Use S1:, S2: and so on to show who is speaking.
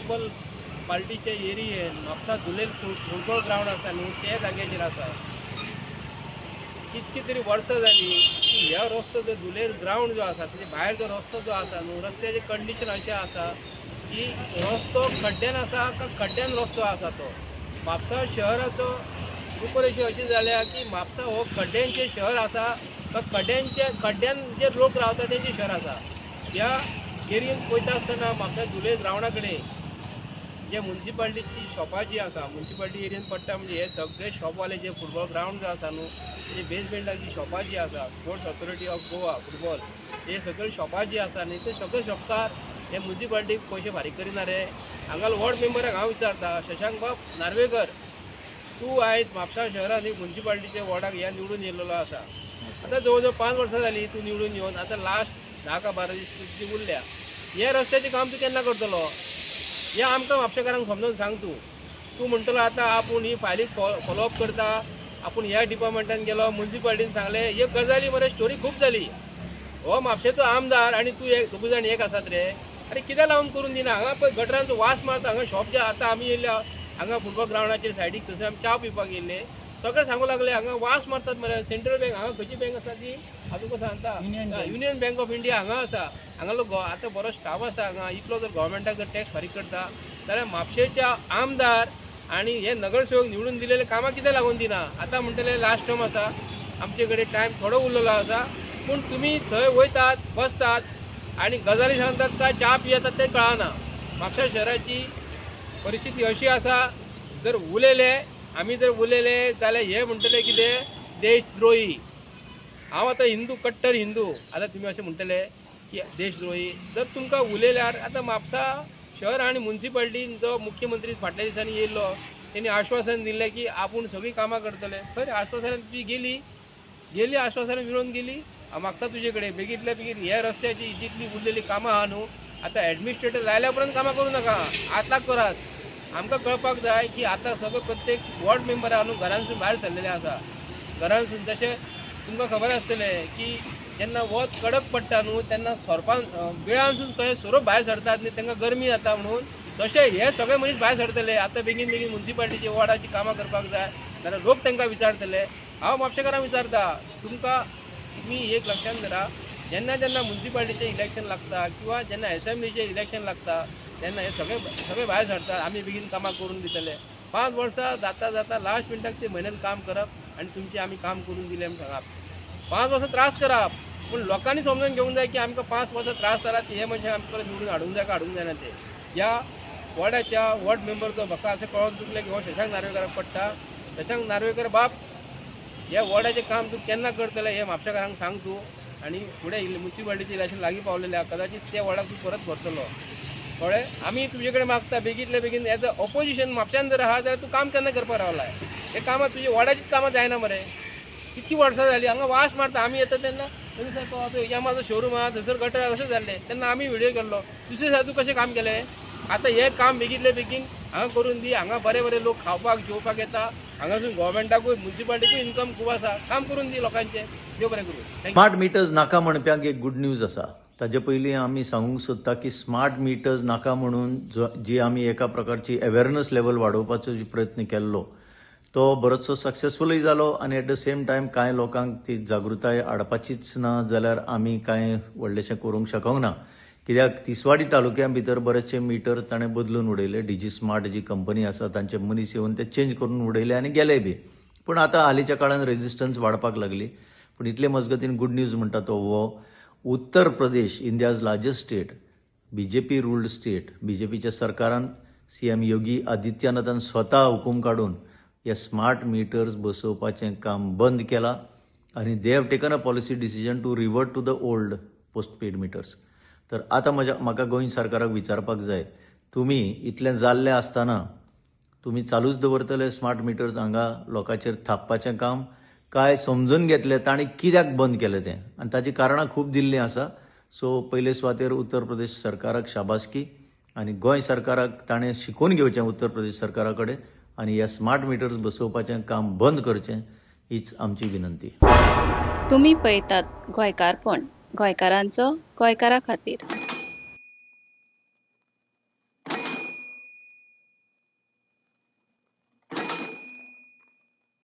S1: Municipal पार्टीचे एरियेन Mapusa धुलेल football ground आसा न्हू ते जाग्याचेर आसा. कितकी तरी वर्सां जाली की ह्या रस्तो जो धुलेर ग्रावंड जो आसा तेजे भायर जो रस्तो जो आसा न्हू, रस्त्याचे कंडिशन अशें आसा की रस्तो खड्ड्यान आसा का खड्ड्यान रस्तो आसा तो. म्हापसा शहराचो रुपरेशी अशी जाल्या की म्हापसा हो खड्ड्यांचें शहर आसा का खड्ड्यांचे खड्ड्यान जे लोक रावता तेंचें शहर आसा. ह्या एरियेन पळयता आसतना म्हापसा धुले ग्रावंडा कडेन जे मुन्सिपाल्टीची शॉपां जी आसा, मुन्सिपाल्टी एरियेन पडटा, म्हणजे हे सगळे शॉपवाले जे फुटबॉल ग्रावंड जो आसा न्हू तेजे बेजमेंटाक जी शॉपां जी आसा, sports authority of Goa football, हे सगळे शॉपां जी आसा न्ही, ते सगळे शॉपकार हे मुन्सिपाल्टीक पयशे फारीक करिना रे. हांगा वॉर्ड मेंबराक हांव विचारता, शशांक बाब नार्वेकर, तूं आयज म्हापसा शहरान एक मुन्सिपाल्टीच्या वॉर्डाक ह्या निवडून येयलेलो आसा. आतां जवळ जवळ 5 वर्सां जालीं तूं निवडून येवन. आतां लास्ट 10 का 12 दीस तुजी उरल्या. हे रस्त्याचें काम तूं केन्ना करतलो हें आमकां म्हापशेकारांक समजून सांग. तूं तूं म्हणटलो आतां आपूण ही फायली फॉलोअप करता, आपूण ह्या डिपार्टमेंटान गेलो, मुन्सिपाल्टीन सांगलें. ह्यो गजाली मरे स्टोरी खूब जाली. हो म्हापशेचो आमदार आनी तूं एक दोगूय जाण एक आसात रे. अरे, कित्याक लावन करून दिना? हांगा पळय, गटरांचो वास मारता. हांगा शॉप जे आतां आमी येयल्या हांगा फुटबॉल ग्रावंडाचेर सायडीक, थंयसर आमी च्या पिवपाक येयल्ले, सगळे सांगू लागले हांगा वास मारतात मरे. सेंट्रल बँक, हांगा खंयची बँक आसा ती हांव तुका सांगता, युनियन बँक ऑफ इंडिया हांगा आसा. हांगा लोक आतां बरो स्टाफ आसा हांगा. इतलो जर गव्हर्मेंटाक जर टॅक्स फारीक करता जाल्यार म्हापशेच्या आमदार आनी हे नगरसेवक निवडून दिलेले कामां कित्याक लागून दिना? आतां म्हणटले लास्ट टर्म आसा, आमचे कडेन टायम थोडो उरलेलो आसा. पूण तुमी थंय वयतात, बसतात आनी गजाली सांगतात काय च्या पियेतात तें कळना. म्हापशा शहराची परिस्थिती अशी आसा, जर उलयले आमी, जर उलयले जाल्यार हे म्हणटले कितें, देशद्रोही. हांव आतां हिंदू, कट्टर हिंदू. आतां तुमी अशें म्हणटले की देशद्रोही जर तुमकां उलयल्यार. आतां म्हापसा शहर आनी मुन्सिपाल्टीन जो मुख्यमंत्री फाटल्या दिसांनी येयल्लो, तेणी आश्वासन दिल्लें की आपूण सगळीं कामां करतले. खंय आश्वासनां तुजी गेली गेली, आश्वासनां मिळोवन गेली. हांव मागता तुजे कडेन, बेगींतल्या बेगीन ह्या रस्त्याची जितली उरलेली कामां आहा न्हू, आतां एडमिनिस्ट्रेटर लायल्या उपरांत कामां करूं नाका, आतां करात. आमकां कळपाक जाय की आतां सगळे प्रत्येक वॉर्ड मेंबर आहा न्हू, घरांसून भायर सरलेले आसा घरांसून. जशें तुमकां खबर आसतलें की जेन्ना वत कडक पडटा न्हू, तेन्ना सोरपान बिळांसून थंय सोरोप भायर सरतात न्ही, तांकां गरमी जाता म्हणून, तशें हे सगळे मनीस भायर सरतले. आतां बेगीन बेगीन मुन्सिपाल्टीची वॉर्डाची कामां करपाक जाय, नाल्यार लोक तांकां विचारतले. हांव म्हापशेकारांक विचारता, तुमकां तुमी एक लक्षांत धरा, जेन्ना जेन्ना मुन्सिपाल्टीचें इलेक्शन लागता किंवा जेन्ना एसेंब्लीचें इलेक्शन लागता, तेन्ना हे सगळे सगळे भायर सरतात, आमी बेगीन कामां करून दितले. 5 वर्सां जाता जाता लास्ट मिनटाक ते म्हयन्यान काम करप आनी तुमचें आमी काम करून दिलें म्हूण सांगप. 5 वर्सां त्रास करप, पूण लोकांनी समजून घेवंक जाय की आमकां 5 वर्सां त्रास जाला, हे मनशाक आमकां परत निवडून हाडूंक जाय काय हाडूंक जायना ते. ह्या वॉर्डाच्या वॉर्ड मेंबरचो म्हाका अशें कळोन चुकलें की हो शशांक नार्वेकराक पडटा. शशांक नार्वेकर बाब, ह्या वॉर्डाचें काम तूं केन्ना करतलें हें म्हापशेकारांक सांग तूं. आनी फुडें मुन्सिपाल्टीचें इलेक्शन लागीं पावलेलें आहा, कदाचीत त्या वॉर्डाक तूं परत भरतलो, कळ्ळें? आमी तुजे कडेन मागता बेगींतल्या बेगीन. एज अ ऑपोजिशन म्हापश्यान जर आहा जाल्यार तूं काम केन्ना करपाक रावलाय? हे कामां तुजी वॉर्डाचीच कामां जायना मरे. कितकी वर्सां जाली हांगा वास मारता. आमी येता तेन्ना तेन्ना सारको यामाचो शोरूम आहा, थंयसर गटर अशें जाल्लें, तेन्ना आमी व्हिडियो केल्लो. दुसरे दिसा तूं कशें काम केलें? आतां हें काम बेगींतले बेगीन हांगा करून दी. हांगा बरे बरे लोक खावपाक जेवपाक येता. हांगासून गव्हर्मेंटाकूय मुन्सिपाल्टीकूय इन्कम खूब आसा. काम करून दी लोकांचें. देव बरें करूं, thank you.
S2: स्मार्ट मिटर्स नाका म्हणप्यांक एक गुड न्यूज आसा. ताजे पयलीं आमी सांगूंक सोदता की स्मार्ट मिटर्स नाका म्हणून जी आमी एका प्रकारची अवेरनस लेवल वाडोवपाचो जी प्रयत्न केल्लो, तो बरोचसो सक्सेसफुलूय जालो आनी एट the same time कांय लोकांक ती जागृताय हाडपाचीच ना जाल्यार आमी कांय व्हडलेशें करूंक शकोंक ना. कित्याक तिसवाडी तालुक्या भितर बरेचशे मिटर ताणें बदलून उडयले. डिजी स्मार्ट जी कंपनी आसा, तांचे मनीस येवन ते चेंज करून उडयले आनी गेले बी. पूण आतां हालींच्या काळान रेजिस्टन्स वाडपाक लागली. पूण इतले मजगतीन गुड न्यूज म्हणटा तो हो, Uttar Pradesh, India's largest state, BJP ruled state, बीजेपीच्या सरकारान, सीएम योगी आदित्यनाथान स्वता हुकूम काडून हे स्मार्ट मिटर्स बसोवपाचें काम बंद केलां आनी they have taken a policy decision to revert to the old postpaid meters. तर आतां म्हज्या म्हाका गोंय सरकाराक विचारपाक जाय, तुमी इतलें जाल्लें आसतना तुमी चालूच दवरतले स्मार्ट मिटर्स हांगा लोकांचेर थापपाचें काम, काय समजून घेतलें तांणी कित्याक बंद केलें तें? आनी ताची कारणां खूब दिल्लीं आसा. सो पयले सुवातेर उत्तर प्रदेश सरकाराक शाबासकी आनी गोंय सरकाराक ताणें शिकून घेवचें उत्तर प्रदेश सरकारा कडेन आनी ह्या स्मार्ट मिटर्स बसोवपाचें काम बंद करचें, हीच आमची विनंती.
S3: तुमी पळयतात गोंयकारपण, गोंयकारांचो गोंयकारा खातीर.